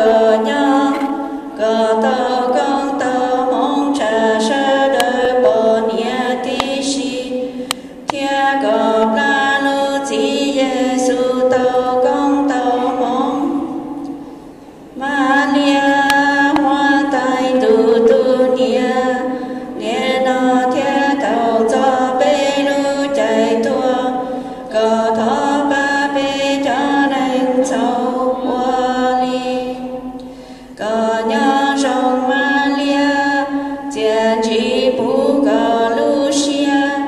kom nyob, kom tau koob tau hmoov tshaj sawv daws poj niam tib si, thiab kom plag lub txiv Yexus tau koob tau hmoov. Mab Liab, Huab Tais ntuj tus niam, nim no thiab thaum txog peb lub caij tuag, koj thov pab peb cov neeg txhaum ua li. Kom nyob zoo Mab Liab, txiaj ntsig puv koj lub siab,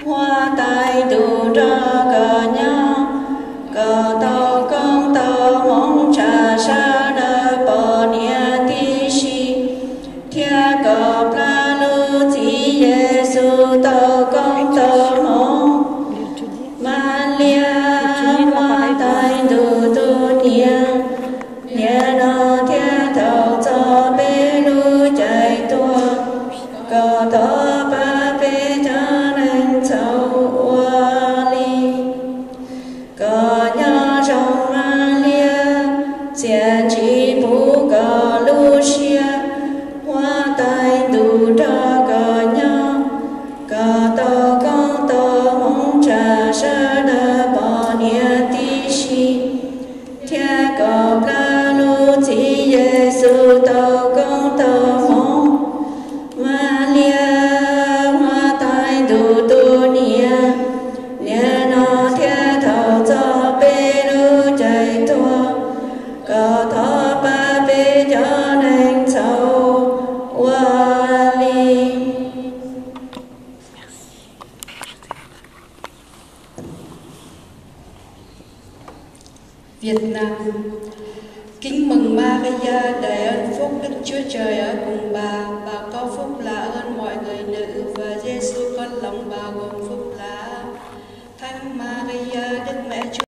Huab Tais ntuj nrog koj nyob, koj tau koob tau hmoov tshaj sawv daws poj niam tib si, thiab kom plag lub txiv Yexus tau koob tau hmoov. Mab Liab, Huab Tais ntuj tus niam, nim no thiab thaum txog peb lub caij tuag, koj thov pab peb cov neeg txhaum ua li. Kom nyob zoo Mab Liab, txiaj ntsig puv koj lub siab, Huab Tais ntuj nrog koj nyob, koj tau koob tau hmoov tshaj sawv daws poj niam tib si, thiab kom plag lub txiv Yexus tau koob tau hmoov. Mab Liab, Huab Tais ntuj tus niam, nim no thiab thaum txog peb lub caij tuag, koj thov pab peb cov neeg txhaum ua li. Việt Nam. Kính mừng Maria, đầy ơn phúc, Đức Chúa Trời ở cùng bà. Bà có phúc là hơn mọi người nữ, và Giêsu con lòng bà gồm phúc